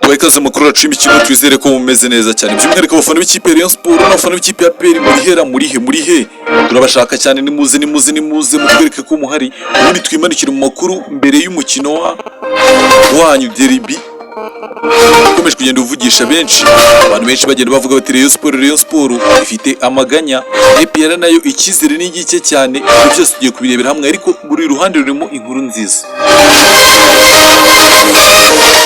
Tubahe ikaze makuru yacu y'imikino, twizere ko mumeze neza cyane, by'umwihariko abafana b'ikipe ya Rayon Sports n'abafana b'ikipe ya APR. Murihera murihe murihe? Turabashaka cyane, nimuze, nimuze, nimuze mutwereke ko muhari, ubundi twimanukire mu makuru mbere y'umukino wa wanyu derby ukomeje kugenda uvugisha benshi. Abantu benshi bagenda bavuga bati: "Rayon Sports, Rayon Sports ifite amaganya, APR nayo icyizere ni gike cyane." Ibyo byose tugiye kubirebera hamwe, ariko buri ruhande rurimo inkuru nziza.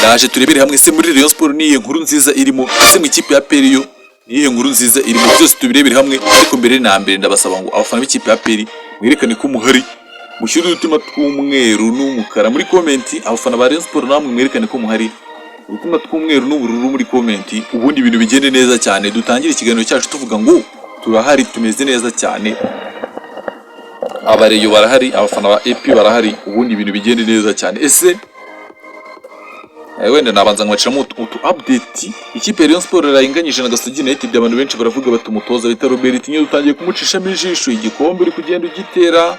Naje turebere hamwe: se muri Rayon Sports ni iyihe nkuru nziza irimo? Ese mu ikipe ya APR yo ni iyihe nkuru nziza irimo? Byose tubirebere hamwe, ariko mbere na mbere ndabasaba ngo abafana b'ikipe ya APR mwerekane ko muhari, mushyire udutima tw'umweru n'umukara muri comment. Abafana ba Rayon Sports namwe mwerekane ko muhari, udutima tw'umweru n'ubururu muri comment, ubundi ibintu bigende neza cyane. Dutangire ikiganiro cyacu tuvuga ngo turahari, tumeze neza cyane. Abareyo barahari, abafana ba AP barahari, ubundi ibintu bigende neza cyane. Ese wenda nabanza nkabaciramo utu update. Ikipe ya Rayon Sports yarayinganyije na Gasogi United. Abantu benshi baravuga bati: "Umutoza bita Robertinho dutangiye kumucishamo ijisho, igikombe uri kugenda ugitera,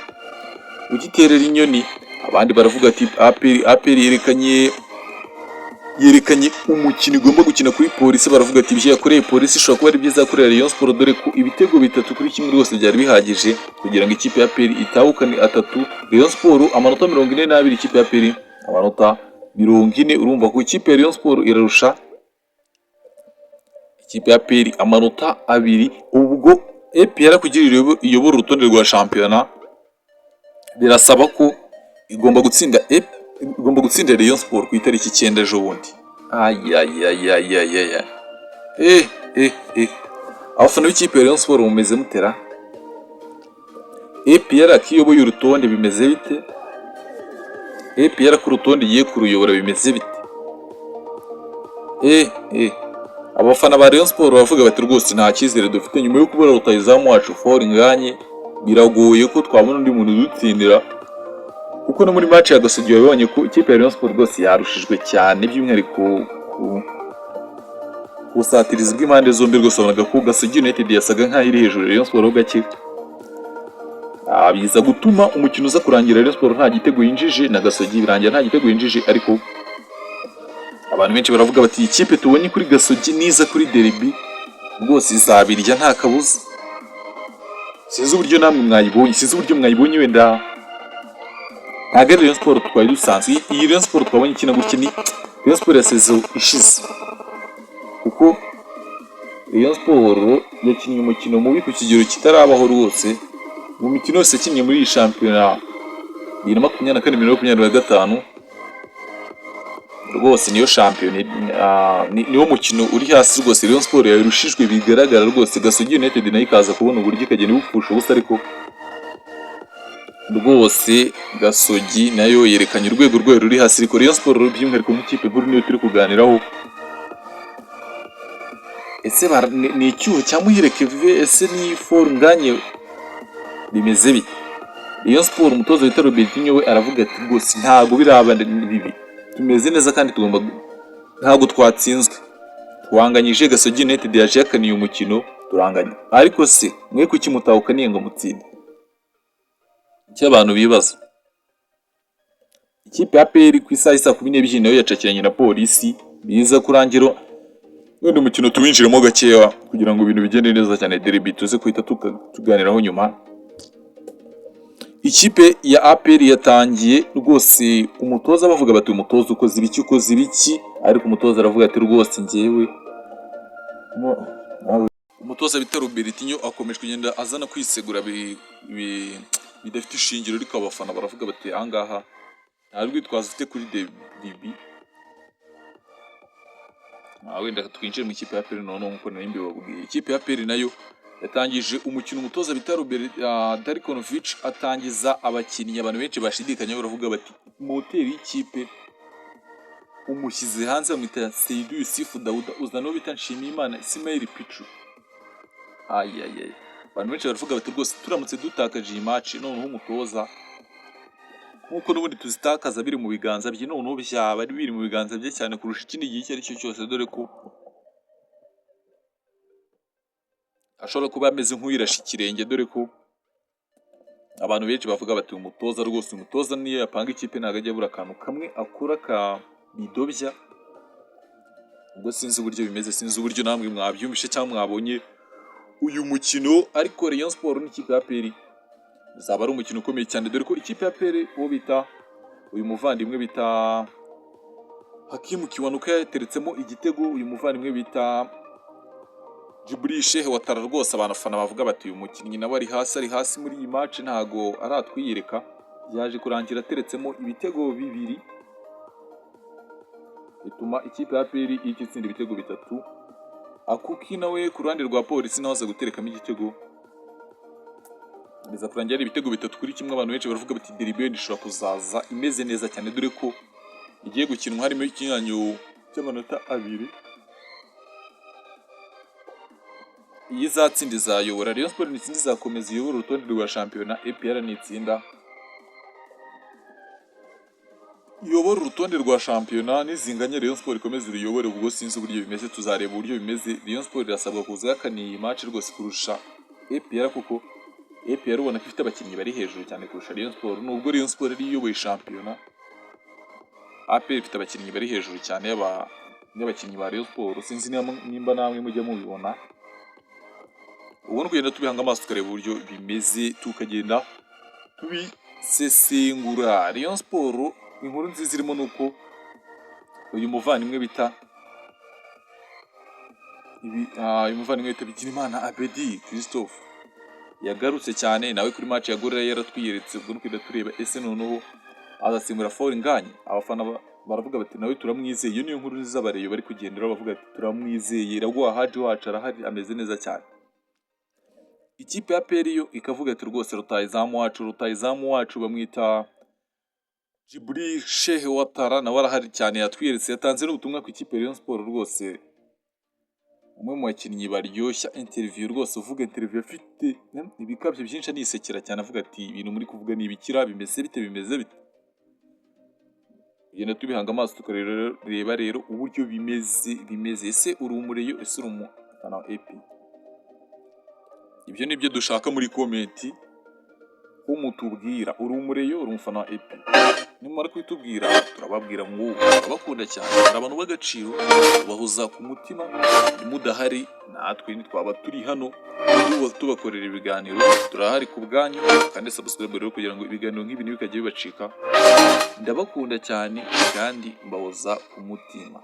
ugiterera inyoni." Abandi baravuga ati: "APR yerekanye umukino igomba gukina kuri Polisi." Baravuga ati: "Ibyo yakoreye Polisi ishobora kuba ari byiza yakorera Rayon Sports," dore ko ibitego 3-1 rwose byari bihagije kugira ngo ikipe ya APR itahukane atatu. Rayon Sports amanota 42, ikipe ya APR amanota 40. Urumva ko ikipe ya Rayon Sports irarusha ikipe ya APR amanota 2. Ubwo APR kugira iyobore urutonde rwa shampiyona birasaba ko igomba gutsinda Rayon Sports ku itariki 9, ejo bundi. Ayayayayaya, eh eh eh, abafana b'ikipe ya Rayon Sports mumeze mutera? APR akiyoboye urutonde bimeze bite? APR ku rutonde igiye kuruyobora bimeze bite? Eh eh, abafana ba Rayon Sports baravuga bati: "Rwose nta cyizere dufite nyuma yo kubura rutahizamu wacu Fall Ngagne, biragoye ko twabona undi muntu udutsindira," kuko no muri match ya Gasogi wabibonye ko ikipe ya Rayon Sports rwose yarushijwe cyane, by'umwihariko ku busatirizi bw'impande zombi. Rwose wabonaga ko Gasogi United yasaga nkaho iri hejuru ya Rayon Sports ho gake. Biza gutuma umukino uza kurangira Rayon Sports nta gitego yinjije, na Gasogi birangira nta gitego yinjije, ariko abantu benshi baravuga bati: "Ikipe tubonye kuri Gasogi niza kuri derby rwose izabirya nta kabuza." Sinzi uburyo namwe mwayibonye, sinzi uburyo mwayibonye. Wenda ntabwo ari Rayon Sports twari dusanzwe. Iyi Rayon Sports twabonye ikina gutya ni Rayon Sports ya saison ishize, kuko Rayon Sports yakinnye umukino mubi ku kigero kitarabaho rwose mu mikino yose yakinnye muri iyi shampiyona 2024, 2025. Rwose niyo shampiyona, niwo mukino uri hasi rwose. Rayon Sports yarushijwe bigaragara rwose. Gasogi United nayo ikaza kubona uburyo ikagenda ibupfusha ubusa, ariko rwose Gasogi nayo yerekanye urwego rwayo ruri hasi. Ariko Rayon Sports by'umwihariko nk'ikipe nkuru niyo turi kuganiraho. Ese ni icyuho cya Muhire Kevin? Ese ni Fall Ngagne? Bimeze bite? Rayon Sports, umutoza wita Robertinho we aravuga ati: "Rwose ntabwo biraba bibi, tumeze neza kandi tugomba, ntabwo twatsinzwe, twanganyije. Gasogi United yaje yakaniye umukino, turanganya, ariko se mwe kuki mutawukaniye ngo mutsinde?" Icyo abantu bibaza, ikipe ya APR ku isaha y'i saa 12 nayo yacakiranye na Polisi, biza kurangira. Wenda umukino tuwinjiremo gakeya kugira ngo ibintu bigende neza cyane, derby tuze guhita tuganiraho nyuma. Ikipe ya APR yatangiye rwose, umutoza bavuga bati: "Umutoza ukoze ibiki, ukoze ibiki?" Ariko umutoza aravuga ati: "Rwose njyewe." Umutoza bita Robertinho akomeje kugenda azana kwisegura bidafite ishingiro, ariko abafana baravuga bati: "Ahangaha nta rwitwazo ufite kuri derby." Wenda twinjire mu ikipe ya APR noneho nk'uko nari mbibabwiye. Ikipe ya APR nayo yatangije umukino, umutoza bita Robert Darkonovic atangiza abakinnyi abantu benshi bashidikanya. Baravuga bati: "Moteri y'ikipe umushyize hanze, bamwita Seydou Yusufu Dauda, uzana uwo bita Nshimiyimana Ismail Pichu." Ayayay, abantu benshi baravuga bati: "Rwose turamutse dutakaje iyi match, noneho umutoza, nk'uko n'ubundi tuzitakaza biri mu biganza bye, noneho byaba ari biri mu biganza bye cyane kurusha ikindi gihe icyo ari cyo cyose," dore ko Ashobora kuba ameze nk'uwirashe ikirenge, dore ko abantu benshi bavuga bati umutoza rwose, umutoza niyo yapanga ikipe ntabwo ajya abura akantu kamwe akora kabidobya. Ubwo sinzi uburyo bimeze, sinzi uburyo namwe mwabyumvishe cyangwa mwabonye uyu mukino, ariko Rayon Sport n'ikipe ya APR bizaba ari umukino ukomeye cyane, dore ko ikipe ya APR uwo bita uyu muvandimwe bita Hakimu Kiwanuka yateretsemo igitego, uyu muvandimwe bita Djibril Cheick Ouattara rwose abafana bavuga bati uyu mukinnyi nawe ari hasi, ari hasi muri iyi match, ntago aratwiyereka. Yaje kurangira ateretsemo ibitego bibiri, bituma ikipe ya APR ihita itsinda ibitego 3. Akuki nawe ku ruhande rwa Polisi nawe aza guterekamo igitego, biza kurangira ari ibitego 3-1. Abantu benshi baravuga bati derby ishobora kuzaza imeze neza cyane, dore ko igiye gukinwa harimo ikinyuranyo cy'amanota 2. Iyi izatsinda izayobora, Rayon Sport nitsinda izakomeza iyobora urutonde rwa shampiyona, APR nitsinda iyobora urutonde rwa shampiyona, nizinganya Rayon Sport ikomeze iruyobore. Ubwo sinzi uburyo bimeze, tuzareba uburyo bimeze. Rayon Sport irasabwa kuza yakaniye iyi match rwose kurusha APR, kuko APR ubona ko ifite abakinnyi bari hejuru cyane kurusha Rayon Sport. Nubwo Rayon Sport ari iyoboye shampiyona, APR ifite abakinnyi bari hejuru cyane y'abakinnyi ba Rayon Sport. Sinzi nimba namwe mujya mubibona. Ubwo ni ukugenda tubihanga amaso tukareba uburyo bimeze, tukagenda tubisesengura. Rayon Sport inkuru nziza irimo ni uko uyu muvandimwe bita uyu muvandimwe bita Bigirimana Abedi Christophe yagarutse cyane nawe kuri match ya Gorilla yaratwiyeretse. Ubwo ni ukugenda tureba ese noneho azasimbura Fall Ngagne. Abafana baravuga bati nawe turamwizeye. Iyo niyo nkuru nziza abareyo bari kugendera bavuga ati turamwizeye, Iraguha Haji wacu arahari ameze neza cyane. Ikipe ya APR yo ikavuga ati rwose rutahizamu wacu, rutahizamu wacu bamwita Djibril Cheick Ouattara, nawe arahari cyane, yatwiyeretse, yatanze n'ubutumwa ku ikipe ya Rayon Sport rwose. Umwe mu bakinnyi baryoshya interview rwose, uvuga interview afite ibikabyo byinshi, anisekera cyane, avuga ati ibintu muri kuvuga ni ibikira, bimeze bite, bimeze bite. Tugenda tubihanga amaso tukareba rero uburyo bimeze. Ese uri umureyo, ese uri umufana wa AP? Ibyo nibyo dushaka muri comment ko mutubwira, uri umureyo, uri umufana wa AP? Nimumara kubitubwira turababwira ngo turabakunda cyane, hari abantu b'agaciro tubahoza ku mutima. Nimudahari natwe ntitwaba turi hano tubakorera ibiganiro, turahari ku bwanyu. Kandi subscribe rero kugira ngo ibiganiro nk'ibi ntibikajye bibacika. Ndabakunda cyane kandi mbahoza ku mutima.